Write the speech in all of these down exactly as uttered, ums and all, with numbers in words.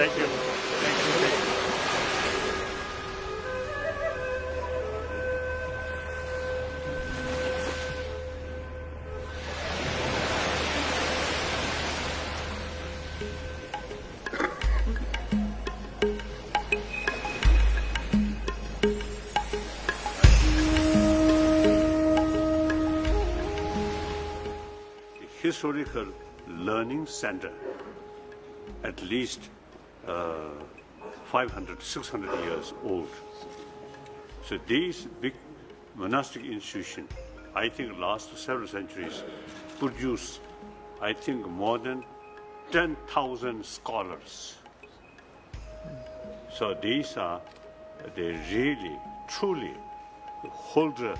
Thank you. Thank you. Thank you. Historical learning center, at least uh, five hundred, six hundred years old. So these big monastic institutions, I think, last several centuries, produce, I think, more than ten thousand scholars. So these are they really, truly holder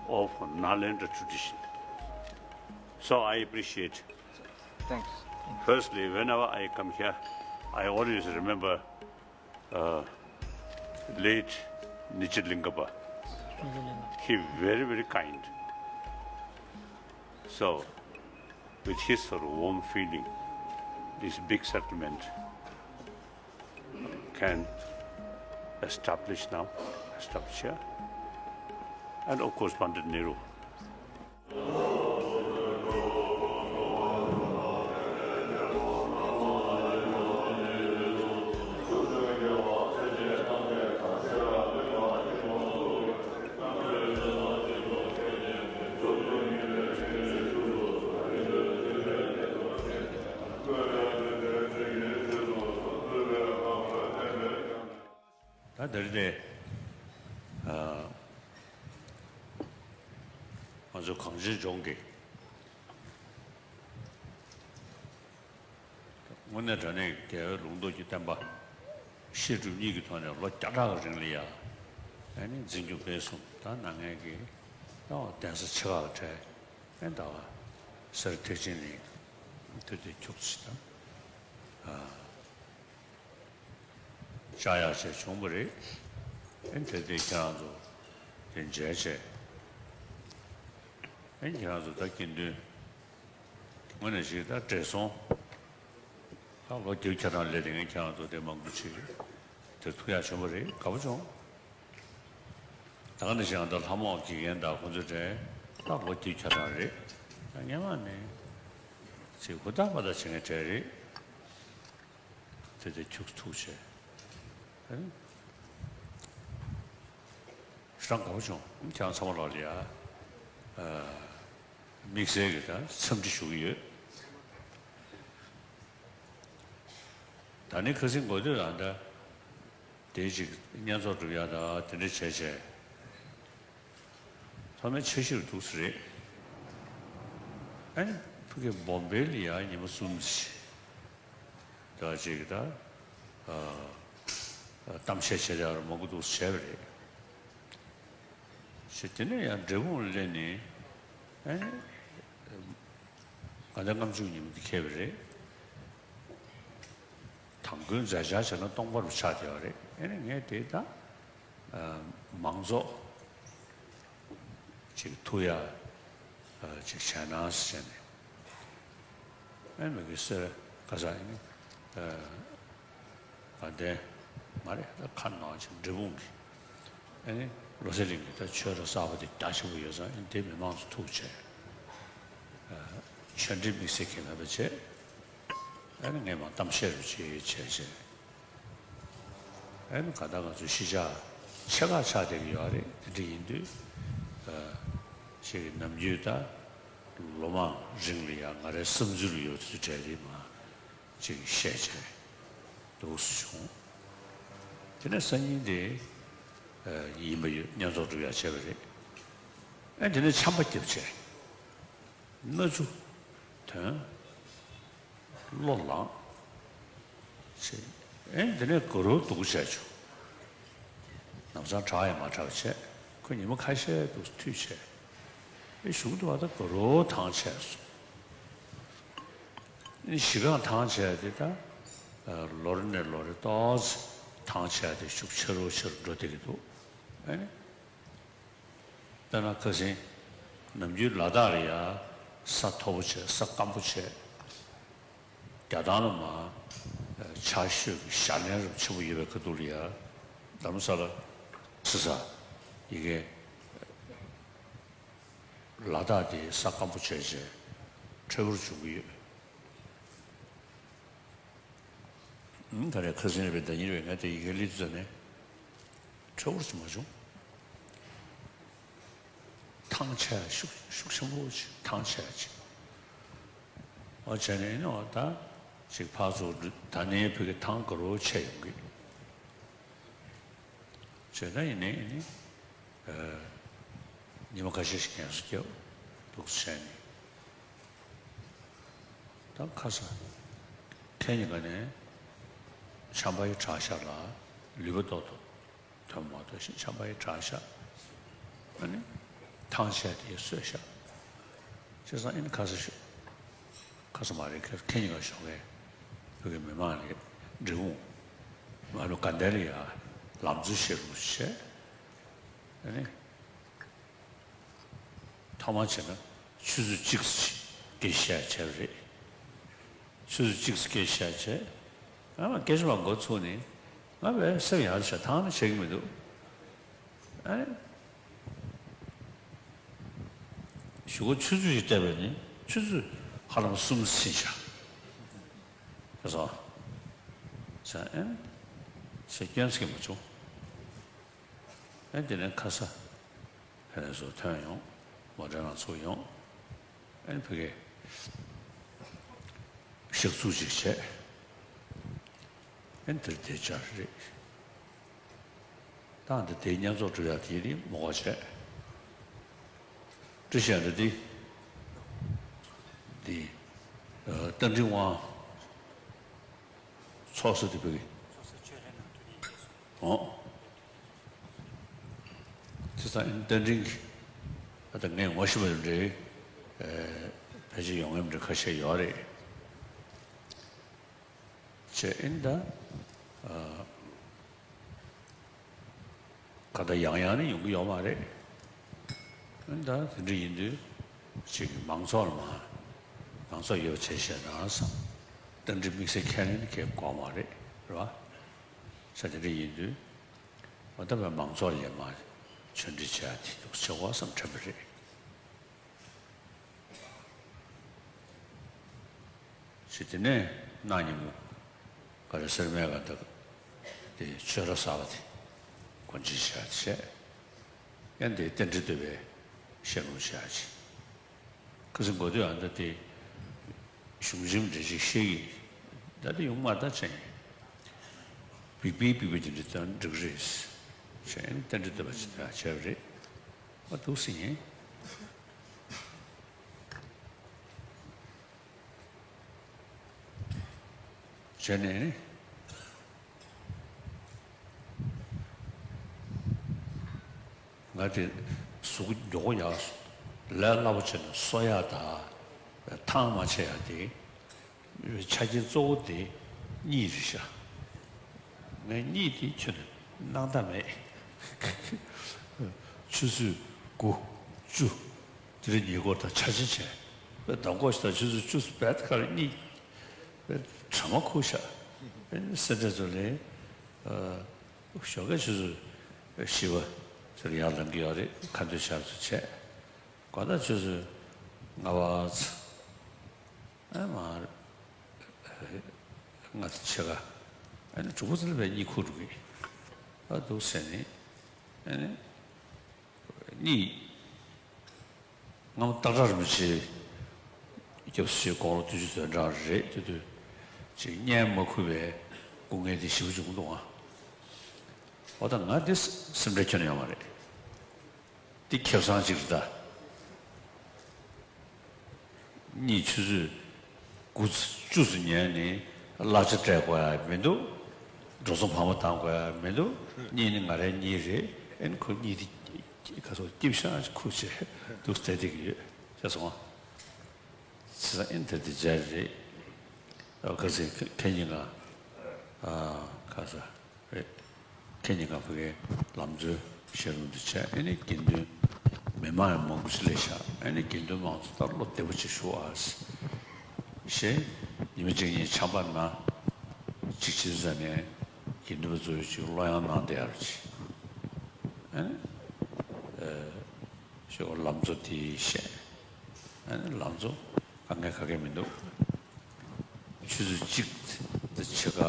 of Nalanda tradition. So I appreciate. Thanks. Firstly, whenever I come here, I always remember uh, late Nichilingapa. He very, very kind. So, with his sort of warm feeling, this big settlement can establish now, establish here. And of course, Pandit Nehru. ད་དེ་རིང་ནས་ཨ་ང་ཚོ་གངས་ཅན་ལྗོངས་ཀྱི་དངོས་གནས་དྲང་གནས་རྒྱལ་བའི་ལུང་རྟོགས་ཀྱི་བསྟན་པ་བཤད་སྒྲུབ་གཉིས་ཀྱི་ཐོག་ནས་ལོ་བརྒྱ་ཕྲག་གི་རིང་ལ་ཡ་ཨ་ནི་འཛིན་སྐྱོང་སྤེལ་གསུམ་ད་གནང་མཁན་གྱི་ད་འོ་གདན་ས་ཆེ་ཁག་གི་གྲས་ཨེ་ད་བ་སེར་ཐེག་ཆེན་གླིང་དེ་དུས་ཁྱུག་ཙམ་དང་། བཅར་ཡག་བྱས་བྱུང་བ་རེད། ཨེ་དེ་དུས་ཁྱེད་རང་ཚོ་དེ་མཇལ་བྱས། ཨེ་ཁྱེད་རང་ཚོ་ད་དགེ་འདུན་དངོས་གནས་ཞིག་ད་བགྲེས་སོང་། ད་ལོ་བརྒྱད་ཅུ་གྱ་གྲངས་སླེབས་དེ་ངས་ཁྱེད་རང་ཚོ་དེ་མང་པོ་ཅིག་དེ་ཐུག་ཡག་བྱུང་བ་རེད། དགའ་པོ་བྱུང་། ད་ག་ནང་བཞིན་ད་ལྷ་མོ་དགེ་རྒན་དང་ཁོང་ཚོ་གྲས་ད་ལོ་བརྒྱད་ཅུ་གྱ་གྲངས་རེད། ད་སྔན་མ་ནས་ཅིག་ཧུར་ཐག་པ་ད་བྱེད་མཁན་གྲས་རེད། དེ་དེ་ཁྱུག་ཐུག་བྱས། ཨ་ནི། རང་དགའ་པོ་བྱུང་། ཁྱེད་རང་ཚང་མ་ལོག་ལ་ཡ། ཨ། དམིགས་བསལ་གྱི་ད་འཚམས་འདྲི་ཞུ་གི་ཡོད། ད་ནི་ཁ་སང་འགོ་སྟོད་ལ་ད། དེ་ཅིག་བསྙེན་རྫོགས་སྒྲུབ་ཡ་ད་དེ་འདྲ་བྱས་བྱས། ཐོག་མའི་འཆར་གཞིར་འདུག་སེ་རེད། ཨ་ནི་ཕ་གི་བོམ་བེ་ལ་ཡ་ཉི་མ་གསུམ་ཅིག་ད་ཅིག་ད། ཨ། གཏམ་བཤད་བྱེད་ཡ་མང་པོ་འདུག་སེ་བྱས་པ་རེད། ཞེས་དེ་ནས་ཡང་འབྲས་སྤུངས་ལ་སླེབས་ནས། ཨ་ནི། དགའ་ལྡན་ལྔ་བཅུ་ཉིན་མོ་འདི་འཁེལ་བ་རེད། དང་པོའི་མཛད་འཆར་བྱས་ན་སྟོང་པ་རུ་ཆགས་བསྡད་པ་རེད། ཨ་ནི་ངས་དེ་ད་མང་ཚོགས་ཅིག་ཐུག་ཡ་ཅིག་བྱས་ན་ཟེར་ནས། ཨ་ནི་མི་གི་སེར་ཁ་སང་ཨ་ནི། དགའ་ལྡན་མ་རེད། ད་ཁ་ནང་ཆེན་འབྲས་སྤུངས་ཀྱི་ཨ་ནི་བློ་གསལ་གླིང་གི་ད་ཆོས་ར་གསར་པ་དེ་རྒྱ་ཆེན་པོ་ཡོད་ཙང་ཨ་ནི་དེ་མི་མང་ཚོ་ཐུག་བྱས། ཆོས་འབྲེལ་དམིགས་བསལ་གྱི་མེད་པ་བྱས། ཨ་ནི་ངས་མར་གཏམ་བཤད་རུ་བྱས་བྱས་བྱས། ཨ་ནི་ག་ད་ང་ཚོ་གཞིས་ཆགས་ཆེ་ཁག་ཆགས་བསྡད་ཀྱི་ཡོད་རེད། དེ་འདྲ་ཡིན་དུས། ཞིག་གི་ནམ་རྒྱུན་ད་ལོ་མང་རིང་ལ་ཡང་ང་རའི་བསམ་ཚུལ་ཡོད་ཚུལ་གྲས་རེད་མ། ཅིག་བཤད་བྱས་འདུག་སེ་བྱུང་། དེ་ནས་སང་ཉིན་དེ་ཡིན་པ་ཡོད། བསྙེན་རྫོགས་སྒྲུབ་ཡག་བྱས་པ་རེད། ཨ་དེ་ནས་ཆམ་པ་བརྒྱབ་བྱས། སྣ་ཆུ་ཐོན། གློ་ལངས། བྱས། ཨ་དེ་ནས་དགའ་རབ་སྡུག་བྱས་བྱུང་། ལམ་སང་དྲག་ཡང་མ་དྲག་བྱས། ཁོ་ཉི་མ་ཁ་ཤས་འདུག་སེ་འཐུས་བྱས། ཨེ་གཞུག་ཏུ་བ་ད་དགའ་རབ་ཐང་ཆད་སོང་། གཞི་རྐང་ཐང་ཆད་དེ་ད་ལོ་རེ་ནས་ལོ་རེ་ཏོག་ཙམ་ཐང་ཆད་དེ་ཤུགས་ཆེ་རུ་ཆེ་རུ་འགྲོ་བསྡད་ཀྱི་འདུག་ཨ་ནི་དཔེར་ན་ཁ་སང་ནམ་རྒྱུན་ལ་དྭགས་ལ་ཡ་ས་མཐོ་པོ་བྱས། ས་སྐམ་པོ་བྱས། རྒྱ་ཐང་ལ་མར་ ཕྱག་ཤོད་ཀྱི་ཞལ་ལན་རབ་ཆེན་པོ་ཡོད་པའི་ཁ་ཐུག་ལ་ཡ། རྡ་རམ་ས་ལ་ཟེར་ས་ཡི་གེ་ལ་དྭགས་དེ་ས་སྐམ་པོ་བྱས་བྱས་འཕྲོད་པོར་བྱུང་གི་ཡོད། ཨང་། ད་རེས་ཁ་སང་རེད་པས་ཟླ་ཉིན་རེད་པས་ང་དེ་ཡི་གེ་ལི་དུ་ཟ་ནས་འཕྲོད་པོར་ཅིག་མ་བྱུང་། ཐང་ཆད་ཤུགས་ཤུགས་ཆེན་པོ་ཅིག་ཐང་ཆད་ཅིག་འོ་བྱས་ནས་ཨེ་ནི་འོ་ད་ཅིག་ཕར་ཚུར་ད་ནས་བོད་ཀྱི་ཐང་དགའ་རོགས་ཆད་ཡོང་གི། བྱས་ད་ཡིན་ནའི་ཨེ་ནི་ཉི་མ་ཁ་ཤས་ཤིག་ངལ་གསོ་རྒྱབ་འདུག་བྱས་ནས། ད་ཁ་ས་ཁེ་ཉི་ག་ནས་ཆམ་པ་ཡི་དྲག་ཤ་ལ་ལུད་པ་ཏོག་ཏོ་དོན་མ་གཏོགས་ཤིང་ཆམ་པ་ཡི་དྲག་ཤ། ཨ་ནི་ཐང་ཆད་དེ་གསོས་ཤ། བྱས་ཙང་ཨ་ནི་ཁ་ས་ཤོད། ཁ་ས་མ་རེད། ཁེ་ཁེ་ཉི་ག་ཞོགས་ཀས་བོད་ཀྱི་མི་མང་ལ་འབྲས་སྤུངས་ང་ལོ་དགའ་ལྡན་ལ་ཡ་ལམ་འཛོལ་བཤད་རོགས་བྱས། ཨ་ནི། ཐོག་མར་བྱས་ན་ཆུ་ཚོད་གཅིག་ཙམ་སྐད་ཆ་བཤད་བྱས་པ་རེད། ཆུ་ཚོད་གཅིག་ཙམ་སྐད་ཆ་བཤད་བྱས། ང་ལ་སྐད་ཆ་མ་འགོ་ཚུགས་ནས་ང་བས་སེམས་ཡག་བྱས་ཐང་ནས་བྱེད་ཀྱི་མི་འདུག་ཨ་ནི། གཞུག་གུ་ཆུ་ཚོད་ཅིག་བལྟས་པས་ནི་ཆུ་ཚོད་ཧ་ལམ་གསུམ་ཕྱིན་ཤག་བྱས་སོང་། བྱས་ཨེ་ཟེར་སྐྱོན་ཟེར་གྱི་མ་བྱུང་། ཨེ་དེ་ནས་ཁ་ས། ཧེ་ལས་སུ་ཐོན་ཡོང་། མོ་ཊ་ནང་ཚུགས་ཡོང་། ཨེ་ཕ་གི་ཞག་ཚུགས་ཅིག་བྱས། ཨེ་འདིར་བསྡད་བྱས་རེད། ད་འདི་དེའི་བསྙེན་རྫོགས་སྒྲུབ་ཡག་དེ་ནི་མོ་ཁ་བྱས། བཀྲ་ཤིས་འདི་དེ་དེ་རྟ་མགྲིན་དབང་། ཚོགས་གཙོ་དེ་བོད་ཀྱི། ཚོགས་གཙོ་ཆོས་རེ་ནང་དུ་ཉན་རེད་སོང་། ཨོ། དེ་ཚ་རྟ་མགྲིན་གྱི། ཨ་ད་ངས་ངོ་ཤེས་པ་འདྲ། ཕལ་ཆེར་ཡོང་ངེས་འདྲ་ཁ་ཤས་ཡོད་རེད། བྱས་ཨིན་ད། ཨ། ཁ་ད་ཡང་ཡང་ནི་ཡོང་གི་ཡོད་མ་རེད། ཨ་ནི་ད་དེ་འདྲ་ཡིན་དུས་ཅིག་མང་ཚོགས་ལ་མ། མང་ཚོགས་ཡོད་བྱས་བཤད་ན་བསམ། རྟ་མགྲིན་དམིགས་བསལ་ཁས་ལེན་གལ་དགོས་མ་རེད། རེད་བ། ས་དེ་འདྲ་ཡིན་དུས། འོ་ད་བས་མང་ཚོགས་ལ་མ་ཆོས་འབྲེལ་བྱས་དེ་འདུག་ཆེ་བ་བསམ་དྲན་པ་རེད། ཞེས་དེ་ནས་གནངས་ཉིན་མོ་ག་རེ་སེར་སྨད་ག་འདུག་དེ་ཆོས་ར་གསར་པ་དེ་སྒོ་འབྱེད་བྱས་བྱས། ཡང་དེ་རྟེན་འབྲེལ་བསྟོད་པའི་ཞལ་ལུང་བྱས་བྱས། ཁ་སང་གོ་ཐོས་ཨ་འདྲ་དེ་གཞུང་ཆེན་འདྲ་ཞིག་བཤད་ཀྱི་ད་དེ་ཡོང་མ་ད་ཅན་བིག་པིག་བིག་པིག་དེ་འདྲ་ད་འགྲིག་རེད་ཅན་རྟེན་འབྲེལ་བསྟོད་པ་ཅིག་ད་བྱས་པ་རེད། ཨ་འདུག་སེ་ཡིན། བྱས་ནས་ནི། ང་དེ་གཟུགས་མགྱོགས་པོ་ཡག་ལས་སླ་པོ་བྱས་ནས་གསོ་ཡག་དང་ཐང་མ་ཆད་ཡག་དེ། ཆ་རྐྱེན་གཙོ་བོ་དེ་གཉིད་རེད་ཤག་ངས་གཉིད་དེ་ཁྱོན་ནས་སྣང་དག་མེད། ཆུ་ཚོད་དགུ་བཅུ་དེ་རིང་ཉལ་སྐོར་དང་འཆར་ཅན་བྱས། ཟླ་མགོ་ཞིག་དང་ཆུ་ཚོད་བཅུ་ཙམ་བད་ཁར་གཉིད་བྲ་མ་ཁུག་ཤག་སེ་འབྲས་ཚོ་ལས་ཞོགས་ཀས་ཆུ་ཚོད་བཞི་པ་ཚོ་ལ་ཡར་ལངས་ཀྱི་ཡོད་རེད། ཁ་འདོན་ཞབས་ཚོ་བྱས། དགོང་དག་ཆུ་ཚོད་ལྔ་པ་ཚོ། ཨ་མ། ང་ཚོ་ཕྱེད་ཀ་ཨ་ནི་དྲུག་པ་ཚོ་ལ་བས་གཉིད་ཁུག་འགྲོ་གི། ཨ་འདུག་ཟེར་ནས་ཨ་ནི་གཉིད། སྔ་མོ་སྟག་བྲག་རིན་པོ་ཆེ་སྐྱབས་སུ་མཆི་དགུང་ལོ་བདུན་ཅུ་དོན་གྲངས་རེད་དེ་དུས་ཅིག་གཉིད་མ་ཁུག་པའི་སྐུ་ངལ་དེ་ཞེ་པོ་བྱུང་འདུག་ཨ། འོ་ད་ང་འདི་སེམས་ཁྲལ་ཁྱོན་ནས་ཡོད་མ་རེད། འདི་ཁེ་བཟང་ཅིག་རེད་ད། གཉིད་ཆུ་ཚོད་དགུ་བཅུ་ཙམ་ཉལ་ནས་གླ་ཆ་སྤྲད་དགོས་ཡ་མི་འདུག་འགྲོ་སོང་བར་མ་བཏང་དགོས་ཡ་མི་འདུག་གཉིད་ནི་ང་རའི་གཉིད་རེད། ཨེ་ནི་ཁོ་གཉིད་དེ་ག་སོགས་སྐྱིབ་ཤང་ཅིག་ཁུག་བྱས་འདུག་བསྡད་བསྡད་ཀྱི་ཡོད་ཤེས་སོང་། བྱས་ཙང་ཨེ་ནི་དེ་དེ་སྦྱར་རེད། ཨ་ཁ་སང་ཁ་ཉིན་ལ་ཨ་ཁ་ས། རེད། ཁེ་ཉིན་ཀ་ཕ་གིའི་ལམ་འཛོལ་བཤད་ལུང་འདི་བྱས། ཨེ་ནི་དགེ་འདུན་མི་མང་ཡང་མང་པོ་ཞིག་སླེབས་ཤག་ཨེ་ནི་དགེ་འདུན་མང་ཚོ་ད་བློ་བདེ་པོ་ཅིག་བཞུགས་ཨ། ཞེས་ཉི་མ་གཅིག་གཉིས་ཆམ་པ་ན་ གཅིག་བྱས་ཙང་ནས་དགེ་འདུན་པ་ཚོས་ཅིག་བློ་ཡང་གནང་བསྡད་ཡག་ཅིག་ཨ་ནི། ཨ་ཤོ་ལམ་གཙོ་དེ་བཤད། ཨ་ནི་ལམ་གཙོ་དཀའ་ངལ་ག་གེ་མི་འདུག་ཆུ་ཚོད་གཅིག་དེ་ཕྱེད་ཀ་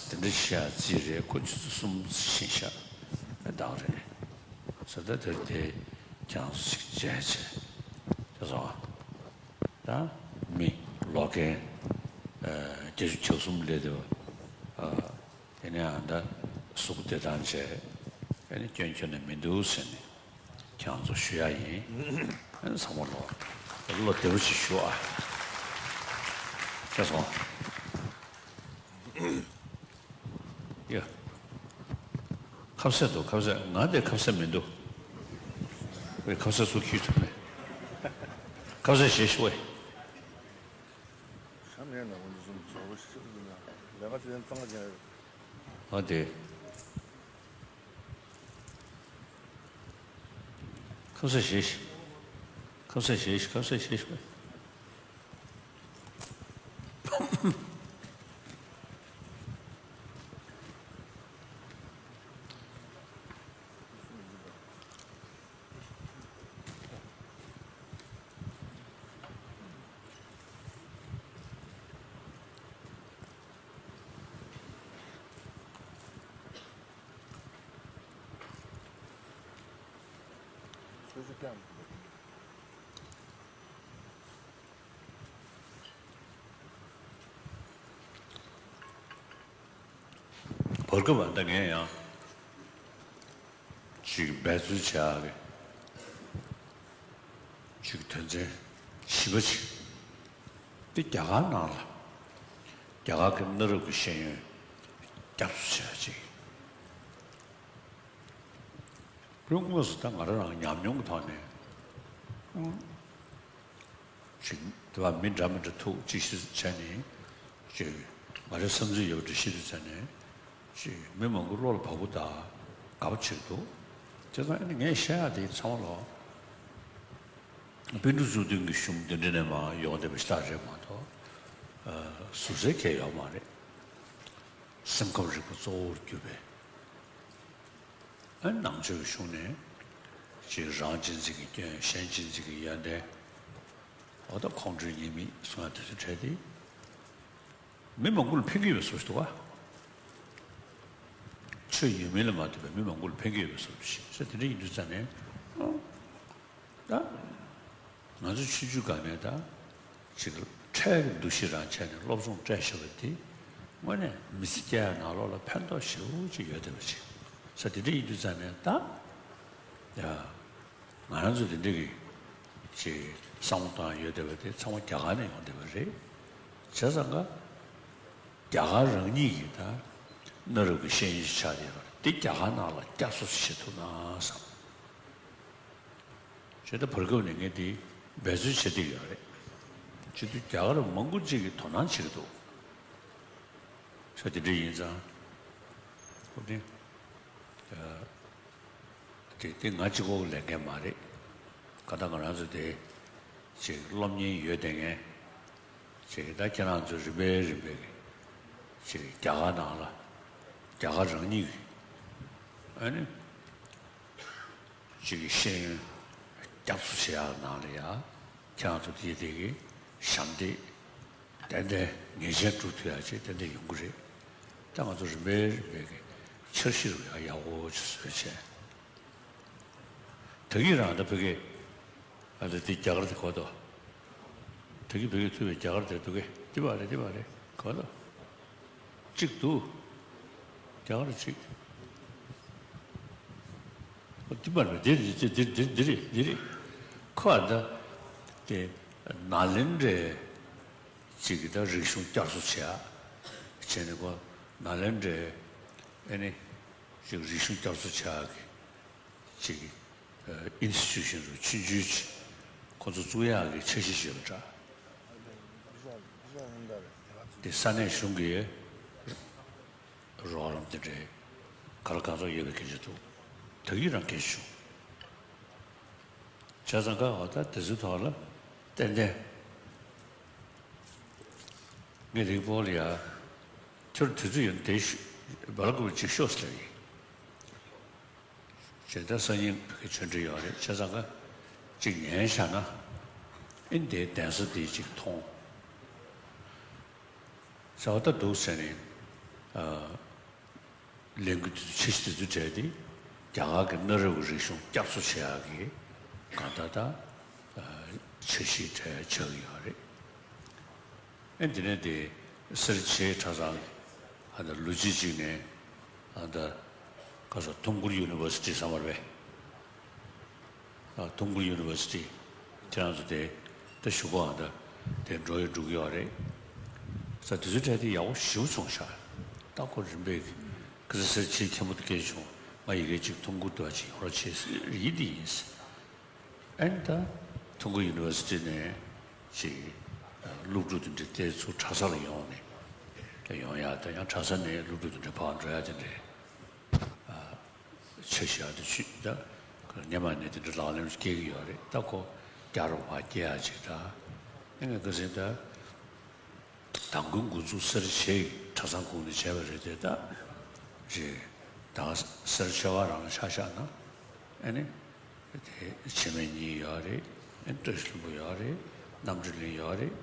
དེ་འདྲ་བཤད་རྩིས་རེད། ཁོ་ཆུ་ཚོད་གསུམ་ཕྱིན་ཤག་ཨ་བདག་རེད། ཟེར་ད་དེར་དེ་ཁྱེད་རང་ཚོ་ཅིག་མཇལ་བྱས། དེ་སོང་ཨ། ད་མི་ལོག་མཁན་ཨ་བརྒྱད་ཅུ་གྱ་གསུམ་སླེབས་བསྡད་པ། ཨ་དེ་ནས་ཨ་ད་གཟུགས་བདེ་ཐང་བྱས། ཨ་ནི་སྐྱོན་ཁྱོན་ནས་མི་འདུག་ཟེར་ནས་ཁྱེད་རང་ཚོ་ཞུ་ཡ་ཡིན། ཨ་ནི་ཚང་མ་ལོག་བློ་བདེ་པོ་ཞིག་ཞུ་ཨ། ཁྱེད་སོང་། ཡ། ཁ་ཟས་འདུག་ཁ་ཟས། ང་དེ་ཁ་ཟས་མི་འདུག་ཁ་ཟས་སུ་ཁྱུད་ཐུབ་མེད། ཁ་ཟས་ཞེས་ཤོད། ཤ་མེད་ན་འོན་ཙམ་ཚོར་བ་ཤི་ལ་ལས་ཀ་དེ་གཙང་ཅན། ཨ་དེ། ཁ་ཟས་ཞེས། ཁ་ཟས་ཞེས། ཁ་ཟས་ཞེས་ཤོད། བར་སྐབས་ཨ་ད་ངས་ཡང་ཅིག་འབད་བརྩོན་བྱ་གི་ཅིག་དོན་ཚན་བཞི་པ་ཅིག་དེ་རྒྱ་གར་ནང་ལ་རྒྱ་གར་གྱི་གནའ་རབས་ཀྱི་ཤེས་ཡོན་སྐྱབས་སུ་བྱེད་ཅིག་དཔོན་དངོས་སུ་ད་ང་རང་རང་ཉམས་མྱོང་གི་ཐོག་ནས་ཅིག་དེ་བ་མི་འདྲ་མི་འདྲ་ཐུག་ཅིག་ཤི་བྱས་ནས་ཅིག་ང་རའི་བསམ་ཚུལ་ཡོད་པ་འདྲ་ཤི་དུས་ཙ་ནས་ཅིག་མི་མང་པོ་བློ་ལ་བབ་པོ་དང་དགའ་པོ་བྱེད་འདུག་བྱས་ཙང་ཨ་ནི་ངས་བཤད་ཡག་དེ་ཚང་མ་ལོག་པཎ་གྲུབ་བཅུ་བདུན་གྱི་གཞུང་འདི་འདྲ་ནས་མར་ཡོང་བསྡད་པ་ཞིག་ད་རེད་མ་གཏོགས་ཟུར་ཟའི་གང་ཡང་ཡོད་མ་རེད། སེམས་ཁམས་རིག་པ་གཙོ་བོར་གྱུར་པའི་ཨ་ནང་ཆོས་ཀྱི་གཞུང་ནས་ཅིག་རང་གཅེས་འཛིན་གྱི་སྐྱོན། གཞན་གཅེས་འཛིན་གྱི་ཡོན་ཏན། འོ་ད་ཁོང་ཁྲོའི་ཉེས་དམིགས་གསུང་ཡག་དེ་ཚོ་བྲལ་ཏེ། མི་མང་པོ་ལ་ཕན་གྱི་ཡོད་པའི་བཟོ་ཞིག་འདུག་ག་ཆོས་ཡོད་མིན་ལ་མ་ལྟོས་པའི་མི་མང་པོ་ལ་ཕན་གྱི་ཡོད་པའི་བཟོ་ཞིག་ཟེར་དེ་འདྲ་ཡིན་དུས་ཙ་ནས། ཨོ། ད་ང་ཚོ་ཆུང་ཆུང་སྒང་ནས་ད་ཅིག་ཁྲལ་གྱི་འདུ་ཤེས་རང་བྱས་ནས་སློབ་སྦྱོང་སྤྲད་བཞག་པ་དེ་དངོས་གནས་མི་ཚེ་སྐྱེལ་ཡག་ནང་ལོགས་ལ་ཕན་ཐོགས་ཞེ་པོ་ཅིག་ཡོད་བསྡད་པ་ཅིག་ཟེར་དེ་འདྲ་ཡིན་དུས་ཙ་ནས་ད་ཡ། ང་རང་ཚོ་དེ་འདྲ་གི་ཅིག་བསམ་བློ་བཏང་ཡོད་བསྡད་པ་དེ་ཚང་མ་རྒྱ་གར་ནས་ཡོང་བསྡད་པ་རེད། བྱས་ཙང་ཀ་རྒྱ་གར་རང་ཉིད་ཀྱི་ད་གནའ་རབས་ཀྱི་ཤེས་ཡོན་ཞིག་ཆགས་བསྡད་ཡོད་རེད། དེ་རྒྱ་གར་ནང་ལ་བསྐྱར་གསོ་ཞིག་བྱེད་ཐུབ་ན་བསམ། བྱས་ད་བར་སྐབས་ནས་ངས་དེ་འབད་བརྩོན་བྱེད་བསྡད་ཡོད་རེད། བྱེད་དུས་རྒྱ་གར་མང་པོ་ཅིག་གིས་དོ་སྣང་བྱེད་ཀྱི་འདུག་ས་དེ་འདྲ་ཡིན་ཙང་། ཁོ་དེ། དེ་དེ་ང་གཅིག་པོ་ལས་འགན་མ་རེད། ག་ད་ང་རང་ཚོ་དེ་ཅིག་སློབ་གཉེར་ཡོད་བསྡད་མཁན་ཅིག་ད་ཁྱེད་རང་ཚོ་རིམ་པས་རིམ་པས་ཀྱི་ཅིག་རྒྱ་གར་ནང་ལ་རྒྱ་གར་རང་ཉིད་ཀྱི་ཨ་ནི་ཅིག་གི་ཤེས་ཡོན་བསྐྱར་གསོ་བྱེད་ཡག་ནང་ལ་ཡ་ཁྱེད་རང་ཚོ་དེ་དེ་གི་ཞབས་འདེགས་ཏན་ཏན་ངེས་ཅན་སྒྲུབ་ཐུབ་ཡག་ཅིག་ཏན་ཏན་ཡོང་གི་རེད། ད་ང་ཚོ་རིམ་པས་རིམ་པས་ཀྱི་འཆར་གཞི་རུ་ཡག་ཡག་པོ་ཅིག་བཟོས་བྱས། ད་གིན་རང་ད་ཕ་གི་ཨ་ད་དེ་རྒྱ་གར་དེ་གོ་དོ། ད་གིན་ཕ་གི་ཐུབ་པའི་རྒྱ་གར་དེ་འདུག་གས། དེ་བ་རེད། དེ་བ་རེད། གོ་དོ། གཅིག་འདུག་རྒྱ་གར་གཅིག་ཨོ་དེ་བ་རེད། དེ་དེ་དེ་དེ་དེ་རེད། དེ་རེད། ཁོ་ཨ་ད་དེ་ནཱ་ལེནྡྲའི་གཅིག་གི་ད་རིག་གཞུང་བསྐྱར་གསོ་བྱེད་ཡ་བྱས་ནས་ཁོ་ནཱ་ལེནྡྲའི་ཨ་ནི་གཅིག་རིག་གཞུང་བསྐྱར་གསོ་བྱེད་ཡ་གི་ཅིག་ཨིན་སི་ཊི་ཊུ་ཤན་རུ་ཆུང་ཆུང་ཅིག་ཁོ་ཚོ་བཙུགས་ཡག་གི་འཆར་གཞི་ཞིག་ཡོད་པ་འདྲ། དེ་ས་གནས་གཞུང་གི་རོགས་རམ་དེ་འདྲའི་ག་ལ་གང་ཚོགས་ཡོད་པའི་སྐད་ཆ་འདུག་ད་གིན་རང་སྐད་ཆ་བྱུང་། བྱས་ཙང་ཀ་འོ་ད་དེ་ཚོའི་ཐོག་ལ་ཏན་ཏན་ངས་དེ་སྤོ་ལ་ཡ། དུས་ཚོད་ཡོད་ན་དེ་ཤོ་སྦེལ་ཀོབ་ཅིག་ཤོག་ཟེར་ཡིན། བྱས་ཙང་སང་ཉིན་གི་ཆོས་འབྲེལ་ཡོད་རེད། བྱས་ཙང་ཀ་ཅིག་ཉན་བཞག་ན་ཨེ་འདིའི་གདན་ས་དེ་ཅིག་མཐོང་ཟེར་བ་ད་འདུག་ཟེར་ནས། ཨ། ལས་འགུལ་དེ་ཚོ་འཆར་གཞི་དེ་ཚོའི་གྲས་དེ་རྒྱ་གར་གྱི་གནའ་རབས་ཀྱི་རིག་གཞུང་བསྐྱར་གསོ་བྱེད་ཡག་གི་གང་ལྟར་ད་འཆར་གཞིའི་གྲས་ཆགས་ཀྱི་ཡོད་རེད། ཨེ་འདི་ནས་དེ་སེར་བྱེས་གྲྭ་ཚང་ཨ་ད་ལོ་གཅིག་གཅིག་ནས་ཨ་ད་ག་ས་ཐུམ་ཀུར་ཡུ་ནི་ཝར་སི་ཊི་བསམ་པ་རེད། ཨ། ཐུམ་ཀུར་ཡུ་ནི་ཝར་སི་ཊི་ཁྱེད་རང་ཚོ་དེ་ད་གཞུག་གུ་ཨ་ད་དེ་འགྲོ་ཡི་འགྲོ་གི་ཡོད་རེད། ས་དེ་ཚོའི་གྲས་དེ་ཡག་པོ་ཞེ་པོ་བྱུང་ཤག་ད་ཁོ་རིམ་པས་ཀི་ས་སེར་བྱེས་མཁན་པོ་དེ་སྐད་བྱུང་། ང་ཡི་གེ་གཅིག་ཐུམ་ཀུར་དུ་བ་ཅིག་ཡོང་རོགས་བྱེད་ཟེར་ཡིན་དེ་ཡིན། ཨ་ནི་ད་ཐུམ་ཀུར་ཡུ་ནི་ཝར་སི་ཊི་ནས་ཅིག་སློབ་ཕྲུག་དེ་འདྲ་དེ་ཚོ་གྲྭ་ས་ལ་ཡོང་ནས་ཡོང་ཡ་ད་ཡང་གྲྭ་ས་ནས་སློབ་ཕྲུག་དེ་འདྲ་ཕར་འགྲོ་ཡ་དེ་འདྲ། ཆ་བཞག་དེ་ཆུ་ད་སྔོན་མ་ནས་དེ་འདྲ་ལག་ལེན་སྐྱེལ་གྱི་ཡོད་རེད། ད་ཁོ་རྒྱ་རུ་བ་སྐྱེལ་ཡ་ཅིག་ད་ཨེ་ངས་ག་ཟིན་ད་དང་ཁུལ་འགོ་འཛུགས་སེར་བྱེས་གྲྭ་ཚང་ཁོངས་ནས་བྱས་པ་རེད་དེ། ད་རེད་ད་སེར་བྱེས་པ་རང་ཆ་བཞག་ན་ཨེ་ནི་དེ་འཆི་མེད་གཉིས་ཡོད་རེད། ཨེ་བཀྲ་ཤིས་ལྷུན་པོ་ཡོད་རེད། རྣམ་གྲོལ་གླིང་ཡོད་རེད།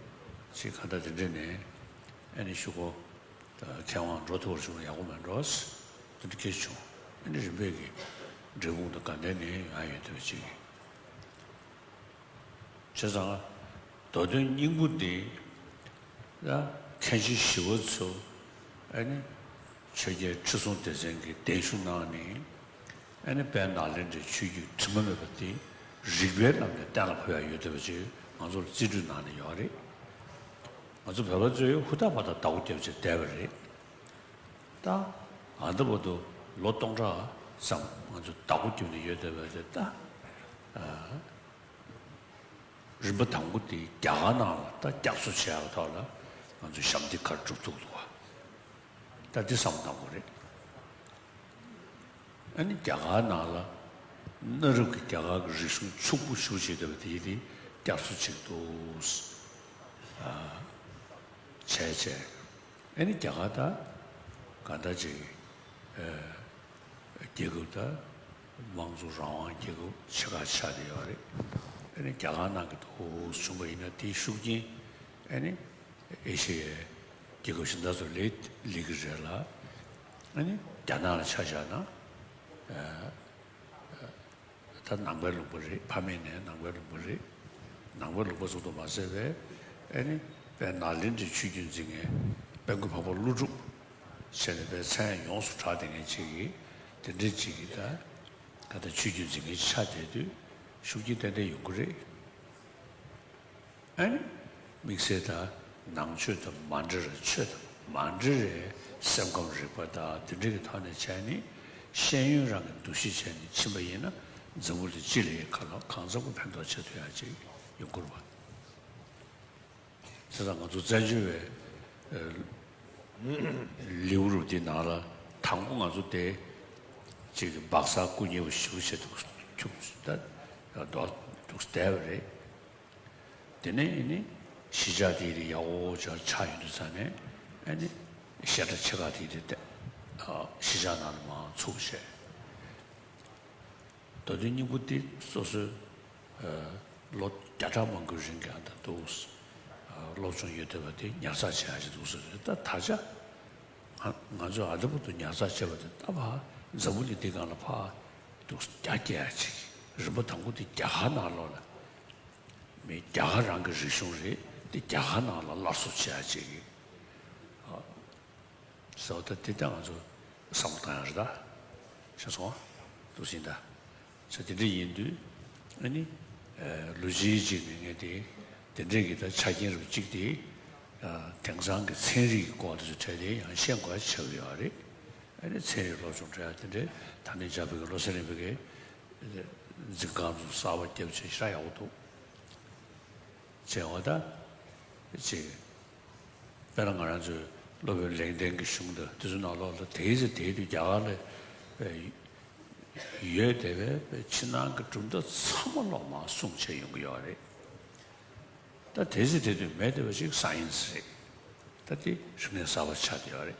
ཅིག་ག་ད་དེ་འདྲ་ནས་ཨེ་ནི་ཤུ་གོ་མཁས་དབང་འགྲོ་ཐུབ་པར་བྱུང་ན་ཡག་པོ་མེད་འགྲོ། དེ་འདྲ་སྐད་བྱུང་། ཨ་ནི་རིམ་པས་ཀྱི་འབྲས་སྤུངས་དང་དགའ་ལྡན་ནས་ཡོང་ཡ་ཡོད་དེ་བ་ཅིག་བྱས་ཙང་། མདོ་དོན་སྙིང་པོ་འདི་ལ་མཁན་ཆེན་ཞི་བ་འཚོ་ཨ་ནི་ཆོས་རྒྱལ་ཁྲི་སྲོང་ལྡེ་བཙན་གྱིས་གདན་ཞུ་གནང་ནས། ཨ་ནི་དཔལ་ནཱ་ལེནྡྲའི་ཆོས་བརྒྱུད་དྲི་མ་མེད་པ་དེ་རིགས་པའི་ལམ་ནས་གཏན་ལ་ཕབ་ཡ་ཡོད་བསྡད་པ་ཅིག་ང་ཚོར་རྩིས་སྤྲོད་གནང་ནས་ཡོད་རེད། ང་ཚོ་བོད་པ་ཚོས་ཧུར་ཐག་པ་དང་བདག་པོ་རྒྱབ་བྱས་བསྡད་པ་རེད། ད་ཨ་ད་བར་དུ་ལོ་སྟོང་ཕྲག་ཙམ་ང་ཚོ་བདག་པོ་རྒྱབ་ནས་ཡོད་བསྡད་པ་རེད། ད་རིམ་པ་དང་པོ་དེ་རྒྱ་གར་ནང་ལ་ད་བསྐྱར་གསོ་བྱེད་ཡག་ཐོག་ལ་ང་ཚོས་ཞབས་འདེགས་ག་རེ་སྒྲུབ་ཐུབ་འདུག་བ། ད་འདི་བསམ་བློ་གཏང་དགོས་རེད། ཨ་ནི་རྒྱ་གར་ནང་ལ་གནའ་རབས་ཀྱི་རྒྱ་གར་གྱི་རིག་གཞུང་ཕྱུག་པོ་ཞེ་པོ་ཅིག་བསྡད་པ་དེ་དེ་བསྐྱར་གསོ་བྱེད་འདུག་ཨ། བྱས་བྱས། ཨ་ནི་རྒྱ་གར་ད་གང་ལྟར་ཅིག་ཨ། རྒྱལ་ཁབ་ད་དམངས་གཙོ་རང་དབང་རྒྱལ་ཁབ་ཆེ་ཁག་ཆགས་བསྡད་ཡོད་རེད། ཨ་ནི་རྒྱ་གར་ནང་གི་ཐོག་བྱུང་བ་ཡིན་ན་དེའི་ཤུགས་རྐྱེན་ཨ་ནི་ཨེ་ཤེ་ཡའི་རྒྱལ་ཁབ་གཞན་དག་ཚོར་སླེབས་སླེབས་ཀྱི་རེད་ལ། ཨ་ནི་རྒྱ་ནག་ལ་ཆ་བཞག་ན། ཨ། ད་ནང་པའི་ལུང་པ་རེད། ཕ་མེས་ནས་ནང་པའི་ལུང་པ་རེད། ནང་པའི་ལུང་པ་ཙམ་དུ་མ་ཟད་པའི་ཨ་ནི་དཔལ་ནཱ་ལེནྡྲའི་ཆོས་བརྒྱུད་འཛིན་མཁན་དཔལ་མགོན་འཕགས་པ་ཀླུ་སྒྲུབ་བྱས་ནས་དཔེ་མཚན་ཡོངས་སུ་གྲགས་བསྡད་མཁན་ཅིག་གིས་དེ་འདྲའི་ཅིག་གིས་ད་ག་ད་ཆོས་བརྒྱུད་འཛིན་མཁན་ཅིག་ཆགས་བསྡད་དུས་ཤུགས་རྐྱེན་ཏན་ཏན་ཡོང་གི་རེད། ཨ་ནི་དམིགས་བསལ་ད་ནང་ཆོས་དང་མ་འདྲེས་ར་ཆོས་དང་མ་འདྲེས་རེད། སེམས་ཁམས་རིག་པ་དང་དེ་འདྲ་གི་ཐོག་ནས་བྱས་ནས་ཤེས་ཡོན་རང་གི་འདུ་ཤེས་བྱས་ནས་ཕྱིན་པ་ཡིན་ན་འཛམ་བུ་གླིང་སྤྱི་ལ་གང་ལ་གང་འཚམ་གྱི་ཕན་ཐོགས་བྱེད་ཐུབ་ཡག་ཅིག་ཡོང་གི་རེད་བ། བྱས་ཙང་ང་ཚོ་བཙན་བྱོལ་བའི་ལེའུ་རུ་འདི་ནང་ལ་དང་པོ་ང་ཚོ་དེ་ཅིག་སྦག་ས་སྐུ་ཉེ་བོ་ཞིག་བྱེད་དུ་ཁྱུག་ད་རྡོ་འདུག་བསྡད་པ་རེད། དེ་ནས་ཨེ་ནི་གཞིས་ཆགས་དེ་རིགས་ཡག་པོ་ཅིག་ཆགས་ཡོང་དུས་ཙང་ནས་ཨེ་ནི་བཤད་གྲྭ་ཆེ་ཁག་དེ་རིགས་དེ་གཞིས་ཆགས་ནང་ལ་མར་ཚུགས་བྱས། མདོ་དོན་སྙིང་པོ་དེ་སོ་སོའི་ལོ་བརྒྱ་ཕྲག་མང་པོའི་རིང་གི་ཨ་ད་འདུག་སློབ་སྦྱོང་ཡོད་བསྡད་པ་དེ་ཉར་ཚགས་བྱེད་ཡག་ཅིག་འདུག་ཟེར་རེད། ད་ད་ཆ་ང་ང་ཚོས་ཨ་ད་བར་དུ་ཉར་ཚགས་བྱས་པ་དེ་ད་ཕར་འཛམ་བུ་གླིང་འདི་སྒང་ལ་ཕར་འདུག་རྒྱ་སྐྱེད་ཡག་ཅིག་རིམ་པ་དང་པོ་དེ་རྒྱ་གར་ནང་ལོགས་ལ། མི་རྒྱ་གར་རང་གི་རིག་གཞུང་རེད། དེ་རྒྱ་གར་ནང་ལ་སླར་གསོ་བྱེད་ཡག་ཅིག་གི་ཟེར་བ་ད་དེ་ལྟ་ང་ཚོ་བསམ་བློ་བཏང་ཡག་རེད་ད། ཤེས་སོང་། འདུག་ཟིན་ད། ས་དེ་འདྲ་ཡིན་དུས་ཨ་ནི་ལོ་གཅིག་གཅིག་ནས་ངས་དེ་དེ་འདྲས་ཀྱི་ད་ཆ་རྐྱེན་རུ་གཅིག་དེ་དེང་སང་གི་ཚན་རིག་གི་སྐོར་དེ་ཚོ་གྲས་དེ་ཡང་ཤེས་དགོས་ཆགས་ཀྱི་ཡོད་རེད། ཨ་ནི་ཚན་རིག་སློབ་སྦྱོང་འཕྲོད་ཡག་དེ་འདྲས་ད་ནི་འཇར་པན་གྱི་བློ་གསལ་རིན་པོ་ཆེ་འཛིན་ཁང་ཚོ་གསར་པ་བརྒྱབ་བྱས་ཞེ་དྲག་ཡག་པོ་འདུག་བྱས་པ་ད་ཅིག་དཔེར་ན་ང་རང་ཚོའི་སློབ་དཔོན་ལེགས་ལྡན་གྱི་གཞུང་དང་དེ་ཚོ་ནང་ལོགས་ལ་དེའི་ཚེ་དེའི་དུས་རྒྱ་གར་ལ་ཡོད་བསྡད་པའི་ཕྱི་ནང་གི་གྲུབ་མཐའ་ཚང་མ་ལོག་མར་གསུངས་བྱས་ཡོང་གི་ཡོད་རེད། ད་དེ་ཚེ་དེ་དུས་མེད་བསྡད་པ་ཞིག་སའེན་སི་རེད། ད་དེ་རིག་གནས་གསར་པ་ཆགས་བསྡད་ཡོད་རེད།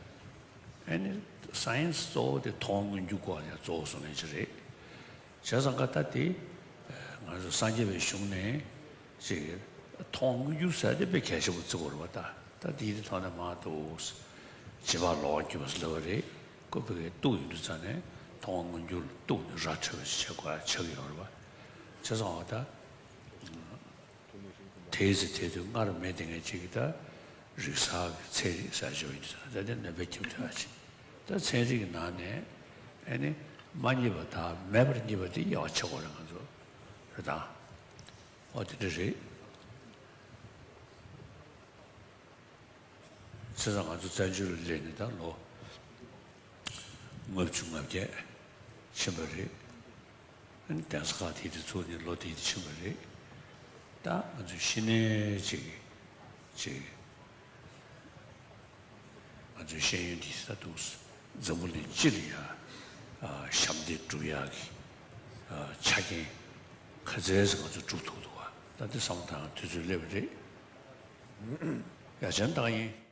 ཨ་ནི་སའེན་སི་གཙོ་བོ་དེ་མཐོང་བ་མངོན་གྱུར་སྐོར་ཡང་གཙོ་བོ་བཟོ་ལེན་ཅིག་རེད། བྱས་ཙང་ཀ་ད་དེ་ང་ཚོ་སངས་རྒྱས་པའི་གཞུང་ནས་ཅིག་མཐོང་བ་མངོན་གྱུར་ཟེར་དེ་དཔེ་གལ་ཆེན་པོ་བརྩི་དགོས་རེད་པ། ད་ད་དེའི་དེ་ཐོག་ནས་མ་གཏོགས་བྱིས་པ་ལོག་གི་ཡོད་པ་ཟེར་ལབ་པ་རེད། ཁོ་བོད་སྐད་གཏུག་ཡོང་དུས་ཙང་ནས་མཐོང་བ་མངོན་གྱུར་ལ་གཏུག་ནས་ར་འཕྲོད་པ་ཞིག་བྱེད་དགོས་ཆགས་ཀྱི་ཡོད་རེད་པ། བྱས་ཙང་འོ་ད། དེའི་ཚེ་དེ་དུས་སྔར་མེད་དེ་ངས་ཅིག་གི་ད་རིག་གསར་གྱི་ཚན་རིག་གསར་བརྗེ་བ་ཡིན་ཙང་ད་དེ་ནད་པའི་ཁྱིམ་དུ་ཨ་ཅིག་ད་ཚན་རིག་གི་ནང་ནས་ཨ་ནི་མ་རྙེད་པ་དང་མེད་པར་རྙེད་པ་དེ་དབྱེ་བ་ཕྱེ་དགོས་རེད་ང་ཚོ་རེད་དང་། ཨོ་དེ་འདྲ་རེད། བྱས་ཙང་ང་ཚོ་བཙན་བྱོལ་ལ་སླེབས་ནས་ད་ལོ་ལྔ་བཅུ་ང་བརྒྱད་ཕྱིན་པ་རེད། ཨ་ནི་གདན་ས་ཁག་དེ་དེ་ཚུགས་ནས་ལོ་དེ་དེ་ཕྱིན་པ་རེད། ད་ང་ཚོའི་ཤི་ནས་ཅིག་ཅིག་ང་ཚོའི་ཤེས་ཡོན་འདི་ད་དུང་འཛམ་བུ་གླིང་སྤྱི་ལ་ཡ་ཨ་ཞབས་འདེགས་སྒྲུབ་ཡག་གི་ཨ་ཆ་རྐྱེན་ག་ཚད་ཙམ་ང་ཚོས་སྒྲུབ་ཐུབ་འདུག་ག་ད་འདི་བསམ་བློ་བཏང་དུས་ཚོད་སླེབས་པ་རེད། ཡ་ཅན་བཏང་ཡིན།